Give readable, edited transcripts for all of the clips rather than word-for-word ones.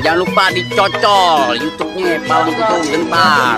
Jangan lupa dicocol YouTube-nya Palang Pintu Gentar.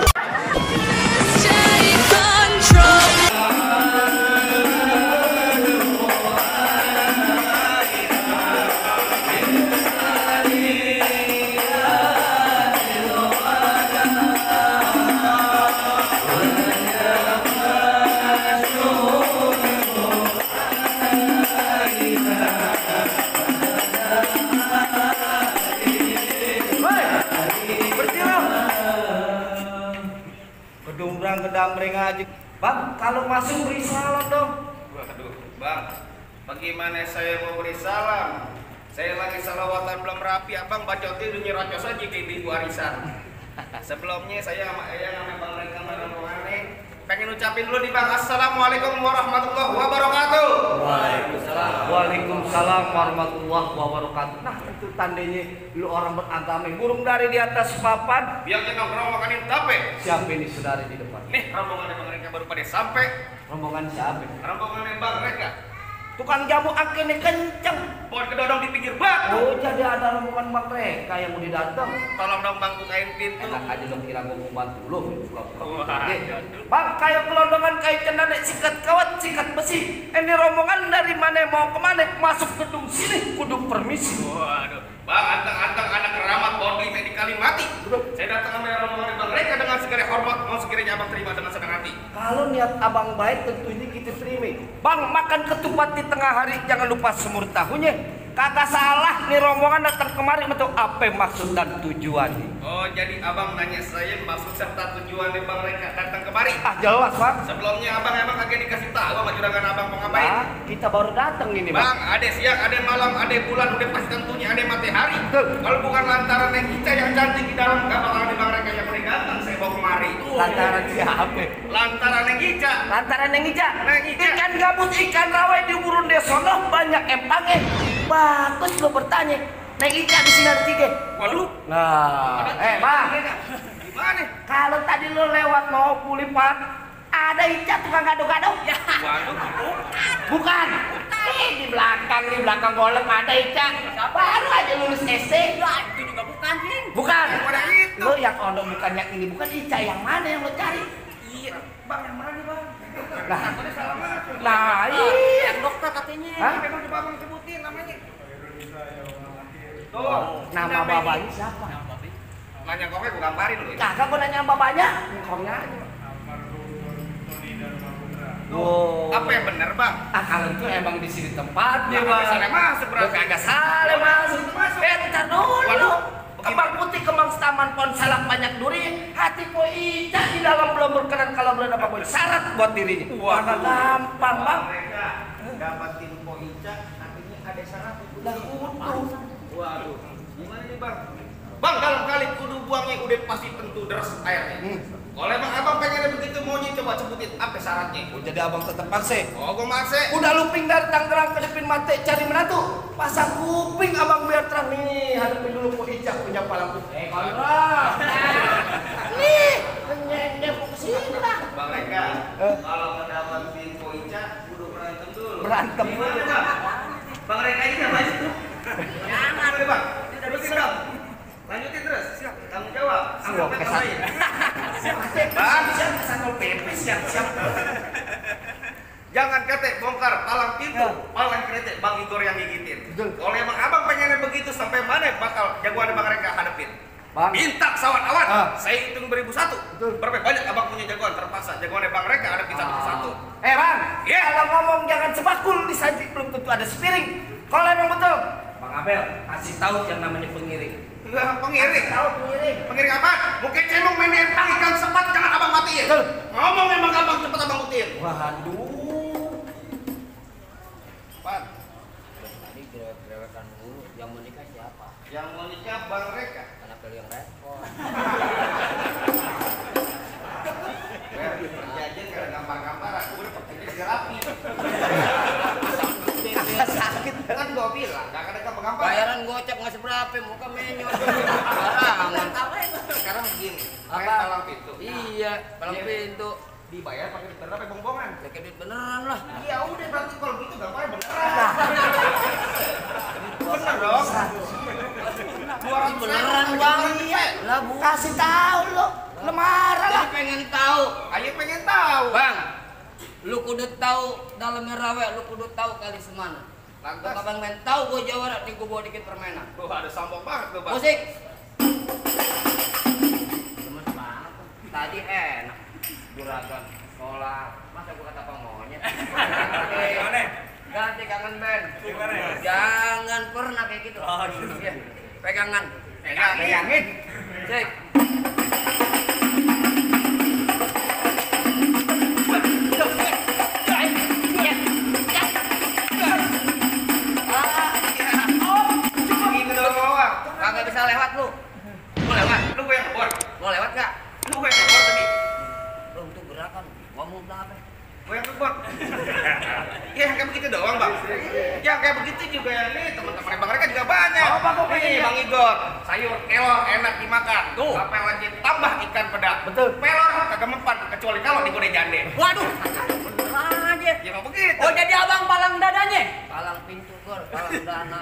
Kedambreng aja, Bang. Kalau masuk beri salam dong. Waduh, Bang, bagaimana saya mau beri salam? Saya lagi salawatan belum rapi, Abang bacotin dunia rocos aja kayak ibu arisan. Sebelumnya saya sama Eyang sama Bang Reka Maromane pengen ucapin dulu nih Bang, Assalamualaikum warahmatullahi wabarakatuh. Waalaikumsalam warahmatullahi wabarakatuh. Nah itu tandanya lu orang beragama, burung dari di atas papan. Biar kita nongkrong makanin tape. Siapa ini saudari di depan? Nih rombongan Bang Reka baru pada sampai. Rombongan siapa? Rombongan Bang Reka. Tukang jamu angkene kenceng. Pohon kedodong di pinggir batu. Oh jadi ada rombongan Bang Reka yang mau didatang. Tolong dong Bang bukain pintu. Enak aja dong kira gue mau bantu lu. Wah, Bang, kayak kelondongan kayak cendanek sikat kawat, sikat besi. Ini rombongan dari mana mau kemana? Masuk gedung sini, kudu permisi. Waduh, Bang, anteng-anteng anak keramat bodi medikali mati. Saya datang sama rombongan Bang Reka dengan segala hormat, mau sekiranya Abang terima dengan senang hati. Kalau niat abang baik tentu ini kita terima. Bang, makan ketupat di tengah hari jangan lupa semur tahunya. Kagak salah nih rombongan datang kemari untuk apa maksud dan tujuannya. Oh, jadi Abang nanya saya maksud serta tujuannya Bang Reka datang kemari? Ah jelas Bang. Sebelumnya Abang emang kagak dikasih tahu sama juragan Abang mau ngapain? Nah, kita baru datang ini Bang, ada siang, ada malam, ada bulan, udah pasti tentunya ada matahari. Betul. Kalau bukan lantaran Neng Ica yang cantik di dalam, gak bakal ada Bang Reka yang boleh datang saya bawa kemari. Lantaran siapa? Lantaran Neng Ica. Lantaran Neng Ica. Neng Ica. Ikan gabus, ikan rawai di burun desono banyak empangnya. Bagus lo bertanya. Neng Ica di sinar tiga. Waduh. Nah, Bang. Gimana? Kalau tadi lo lewat mau kulipan, ada Ica tukang gado-gado. Ya. Waduh, Bukan. Di belakang golem ada Ica. Baru aja lulus SD. Ya, itu juga bukan, Ning. Bukan. Bukan itu. Lo yang ono bukan yang ini, bukan Ica yang mana yang lo cari? Iya. Bang yang mana Bang? Nah, iya. Yang dokter katanya. Hah? Memang coba Abang sebutin namanya. Tuh, nama babanya siapa? Nanya koknya gue gambarin lu. Kagak gua nanya babanya. Ngomongnya aja. Oh. Apa yang bener Bang? Ah kalau itu emang di sini tempatnya, Ya, Bang. salah masuk berarti. Kagak salah masuk. Entar dulu. Waduh. Kembang putih, kembang taman, pohon salak banyak duri. Hati po Ica di dalam belum berkenan kalau belum dapat poin syarat buat dirinya. Wah, gampang Bang. Mereka dapatin Po Ica, artinya ada syarat. Lah utuh. Waduh, gimana nih Bang? Bang, dalam kali kudu buangnya udah pasti tentu deras airnya. Kalau emang Abang pengennya begitu maunya coba sebutin apa syaratnya? Oh, jadi abang tetap paksa. Oh, gue maksa. Udah luping dari Tangerang ke depan mati cari menantu. Pasang kuping abang biar terang nih. Hadapin dulu Po Ica punya palang putih. Kontrol. Nih, nyendep ke sini lah. Bang Reka, kalau ngedapatin Po Ica kudu berantem dulu. Berantem Gimana dulu. Bang? Bang Reka ini apa sih? Jangan deh Bang. Terusin Bang. Lanjutin terus. Tanggung jawab. Siap, kesan. Bang, Satpol PP siap-siap. jangan kete bongkar palang pintu, palang kereta Bang Igor yang gigitin. Betul. Kalau emang Abang pengennya begitu sampai mana bakal jagoan Bang Reka hadapin? Bang. Minta sawan awan, saya hitung beribu satu. Betul. Berapa banyak Abang punya jagoan terpaksa jagoan Bang Reka hadapin satu persatu. Bang, Iya. kalau ngomong jangan sebakul disaji belum tentu ada sepiring. Kalau emang betul, Bang Abel kasih tahu yang namanya pengiring. Enggak, pengiring. Tahu pengiring. Pengiring apa? Mungkin cemong main empang ikan sepat jangan Abang matiin. Betul. Ngomong emang Abang cepet Abang matiin. Waduh. Pan, Tadi gerewekan dulu. Yang menikah siapa? yang mau nikah Bang Reka. Karena beli yang repot. Perjanjian karena gampar-gampar aku udah pakai dia rapi. Sakit. Kan gua bilang, gak ada gampar-gampar. Bayaran gocap nggak seberapa, muka menyor. Barangan. Sekarang begini, Apa? main palang pintu. Iya, palang Iya. pintu. Dibayar pakai duit beneran apa bongbongan? Pakai duit beneran lah. Iya udah berarti kalau gitu gampangnya beneran. Bener dong. 200 Beneran bang. Lah bu. Kasih tahu lo. Marah lah. Jadi pengen tahu. Ayo pengen tahu. Bang, lu kudu tahu dalamnya rawe, lu kudu tahu kali semana. Lantas abang main tahu gua jawara, nih gua bawa dikit permainan. Tuh ada sambok banget tuh bang. Musik. Gemes banget. Tadi enak. Juragan sekolah. Masa gua kata monyet. Ganti kangen band. Jangan pernah kayak gitu. Iya. Pegangan. Pegangin. Cek. Gitu doang. Kagak bisa lewat lu. Mau lewat? Lu gue yang kebor. Mau lewat gak? Lu gue yang kebor tadi. Lu tuh gerakan. Ngomong apa? Gue yang kebor. Ya yang kayak begitu doang bang. Yang kayak begitu juga nih teman-teman bang mereka juga banyak. Apa kok nih bang Igor? Sayur kelor enak dimakan. Tuh. Apa wajib tambah ikan pedak. Betul. Pelor kagak mempan kecuali kalau digoreng jande. Waduh. Beneran aja. Ya mau begitu. Oh jadi abang palang dadanya? Palang pintu gor, palang dana.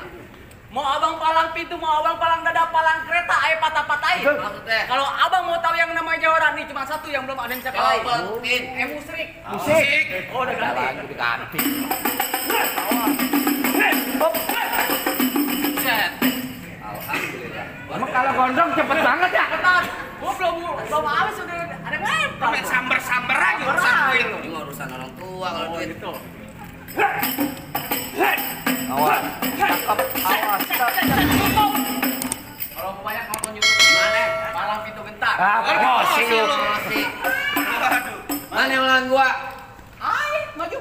Mau abang palang pintu, mau abang palang dada, palang kereta, ayo patah-patahin. Maksudnya? Kalau abang mau tahu yang namanya Jawara nih cuma satu yang belum ada yang bisa Kalau kalahin. pentin. Musrik. Musik. Oh udah ganti. Lagi diganti. Set. Alhamdulillah. Emang kalau gondrong cepet banget ya? Ketat. Gua belum habis udah ada lempar. Main sambar-sambar aja urusan gue itu. Ini mah urusan orang tua kalau duit. Gitu. Awas. Cakep. Awas. Kalau banyak nonton YouTube gimana? Palang pintu gentar. Ah, promosi lu. Promosi. Waduh. Mana yang lawan gua? Ayo maju.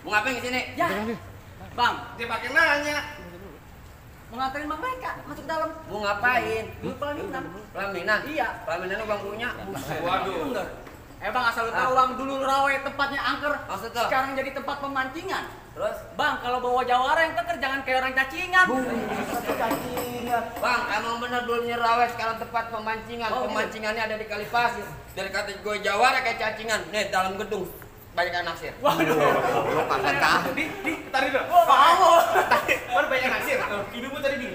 Mau ngapain ke sini? Ya. Bang, Dia pakai nanya. mau nganterin Bang Meka masuk dalam. Mau ngapain? Dulu pelaminan. Pelaminan? Iya. Pelaminan lu bang punya? Waduh. Bener. Bang asal lu tahu bang, dulu rawe tempatnya angker. Maksud tuh? Sekarang jadi tempat pemancingan. Terus? Bang, kalau bawa jawara yang keker jangan kayak orang cacingan. Cacingan. Bang, emang bener dulunya rawe sekarang tempat pemancingan. Oh, Pemancingannya ada di kali pasir. Dari kata gue jawara kayak cacingan. Nih dalam gedung banyak anak sir. Waduh. Lu kagak tahu. Tadi dong. Oh, kamu. Baru banyak nasir. Hidupmu tadi di.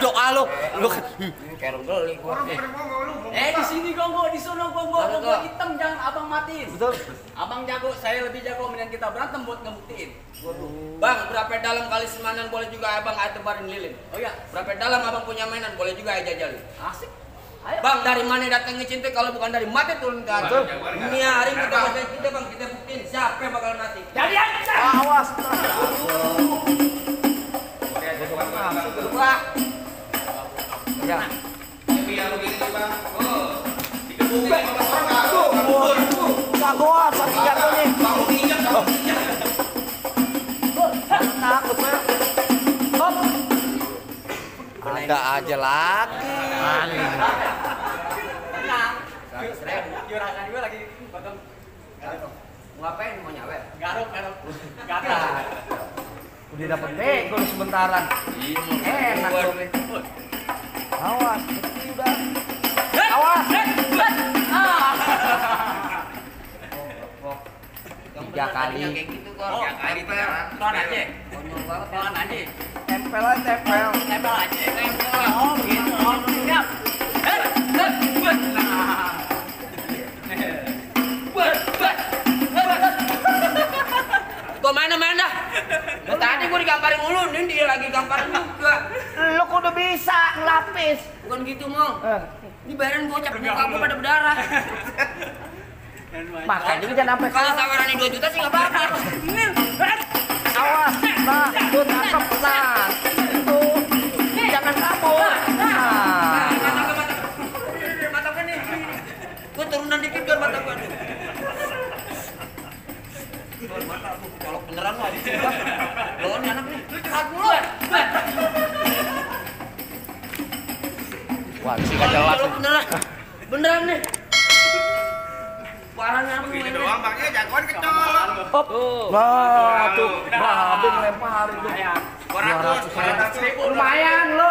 Doa lu. Lu kerong geli gua. Orang pada mau lu. Di sini gonggo, di sono gonggo, Mana gonggo tuh? hitam jangan abang matiin. Betul. Abang jago, saya lebih jago mendingan kita berantem buat ngebuktiin. Bang, berapa dalam kali semanan boleh juga abang ada tebarin lilin. Oh iya, Berapa dalam abang punya mainan boleh juga aja jajalin. asik. Ayo. Bang, dari mana datangnya cinta kalau bukan dari mati turun ke atas. Betul. Ini hari kita bahas kita bang, kita buktiin siapa yang bakal mati. Jadi aja. Awas. Dua. Ya. Biar begini bang. Oh. Dikebukin sama orang ngaku. Jagoan saking jagonya. Bangun injak. Takut gue. Hop. Ada aja lagi. Tenang. Juragan gue lagi potong. Mau ngapain mau nyawer? Garuk. Gatal. Udah dapet bego lu sementaran. Enak Gua- tuh. Awas. Udah. Awas. Tiga kali. Yang kayak gitu kok. Oh, Ya kali beneran. pelan aja. Konyol banget ya. Pelan aja. Tempel aja tempel. Tempel aja. Oh, gitu. Oh, siap. Gua main dah. Dari tadi gua digamparin mulu, ini dia lagi gamparin juga. Lu kudu bisa ngelapis. Bukan gitu, Mong. Ini bayaran gocap muka gua pada berdarah. Makanya jangan sampai Kalau salah. tawaran 2 juta sih enggak apa-apa. Awas. Nah, tuh tangkap. Nah, tuh. Jangan kabur. Nah. Mata gua nih. Gua turunan dikit biar mata gua nih. Kalau beneran mah lawan anak nih. Cepat mulu. Wah, sih gak jelas. Kalau beneran nih. Parahnya apa Begini mainnya? doang bang. Ya jagoan kecolok. Hop. Wah, tuh. Babe ngelemparin tuh. 200 ribu. Lumayan lo.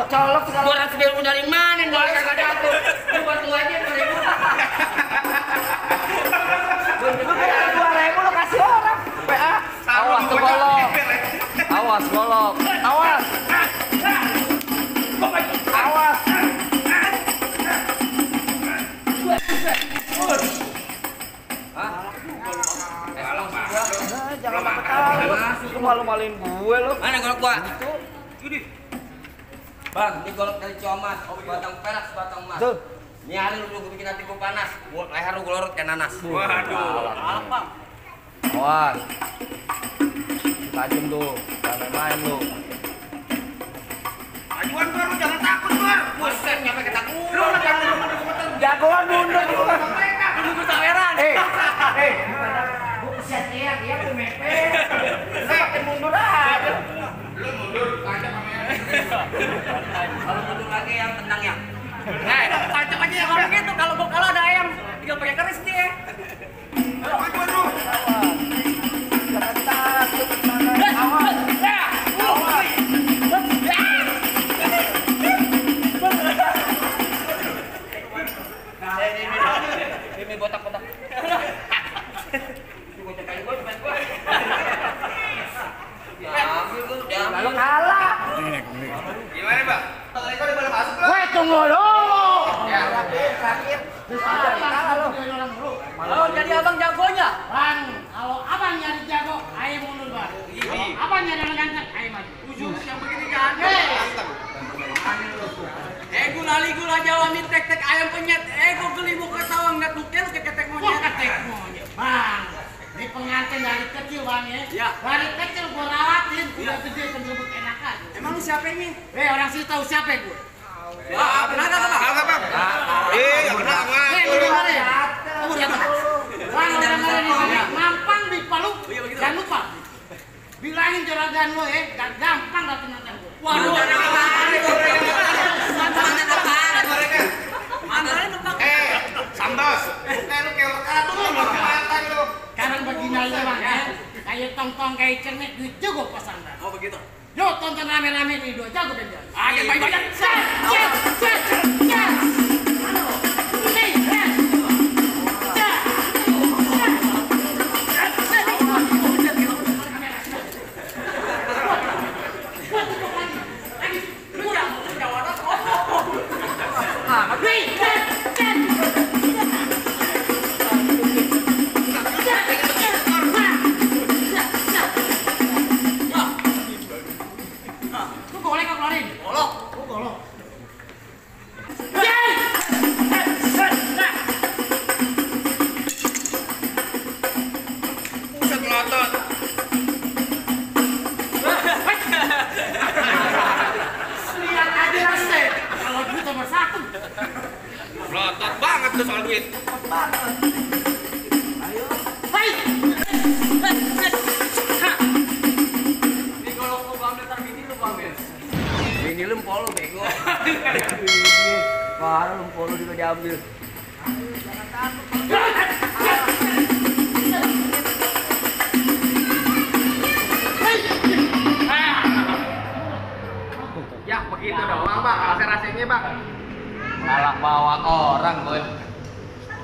Colok segala. 200.000 dari mana? Gua kagak jatuh. Lu bantu aja 2.000. Lu kayak 2.000 lu kasih orang. PA. Awas tuh golok. Awas golok. Awas. Awas. Jangan ketawa. Lu malu-maluin gue lu. Mana golok gua? Ini. Bang, ini golok dari Comas. Batang perak, batang emas. Tuh. Ini hari lu bikin hati gua panas. Leher lu gua lorot kayak nanas. Waduh. Apa? Awas. Tajam tuh. Jangan main lu. Ajuan Bor, lu jangan takut Bor. Buset, nyampe ketakutan. Lu jangan Jagoan mundur juga. Tunggu saweran. Gua kesian dia tuh mepet. Lu makin mundur aja. Lu mundur, tancap sama yang. Kalau mundur lagi yang tendang ya. Tancap aja kalau gitu. Kalau ada ayam, tinggal pakai keris dia. Ajuan lu. Jangan takut. Awas. Awas. Ini botak-botak. Gua cekain gua, cepat gua. Ya, ambil lu, Lalu kalah. Gimana, Bang? Mereka udah pada masuk belum? Weh, tunggu dulu. Ya. Terakhir. Kalah lu. Oh, jadi abang jagonya. Bang, kalau abang nyari jago, ayo mundur bang. Kalau abang nyari yang ganteng, ayo maju. Ujung yang begini ganteng. Gula Jawa mie tek ayam penyet. Gua geli mau ketawa ngeliat muka lu kayak ketek monyet. Ketek monyet. Bang, ini pengantin dari kecil bang ya. Ya. Dari kecil gua rawatin, udah gede cenderung enakan. Emang lu siapa ini? Orang sih tahu siapa gue. Ya, benar enggak, Bang? Enggak, Bang. Enggak benar, Bang. Lu dengerin ya. Kamu siapa? Bang, lu dengerin ini. Mampang di Palu. Jangan lupa. Bilangin juragan lo ya, gak gampang dapetin mantan gue. Waduh, Santos. Lu kayak lekatu lu mantan lu. Sekarang begini aja bang ya. Kayak tong-tong kayak cermet, duit juga pasang. Oh begitu. Yo tonton rame-rame nih, dua jago dan jago. Ayo banyak. Melotot banget tuh soal duit. Ini kalau mau ambil tar bini lu ambil. Ini lu polo bego. Parah lu polo juga diambil. Ya begitu doang Bang, rasa-rasanya Bang. Salah bawa orang gue.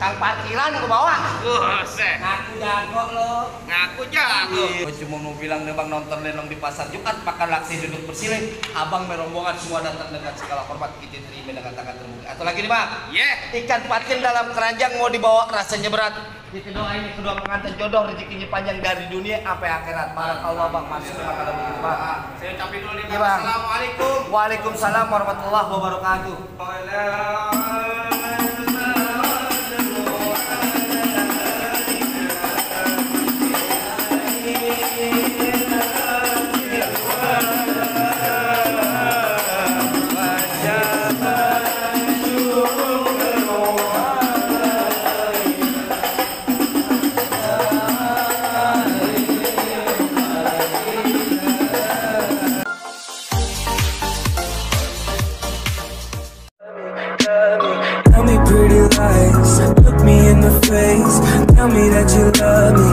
Kang parkiran gue bawa. Buset. Ngaku jago lo. Ngaku jago. Gue cuma mau bilang nih bang, nonton lenong di pasar Jumat makan laksi duduk bersilih. Abang merombongan semua datang dengan segala hormat, kita terima dengan tangan terbuka. Atau lagi nih bang, ikan patin dalam keranjang mau dibawa, rasanya berat. Kita doain nih kedua pengantin jodoh, rezekinya panjang dari dunia sampai akhirat. Barakallah bang, masuk makan begitu bang. Saya ucapin dulu nih Iya, Bang. Bang. Assalamualaikum. Waalaikumsalam warahmatullahi wabarakatuh. Tell me pretty lies, look me in the face. Tell me that you love me,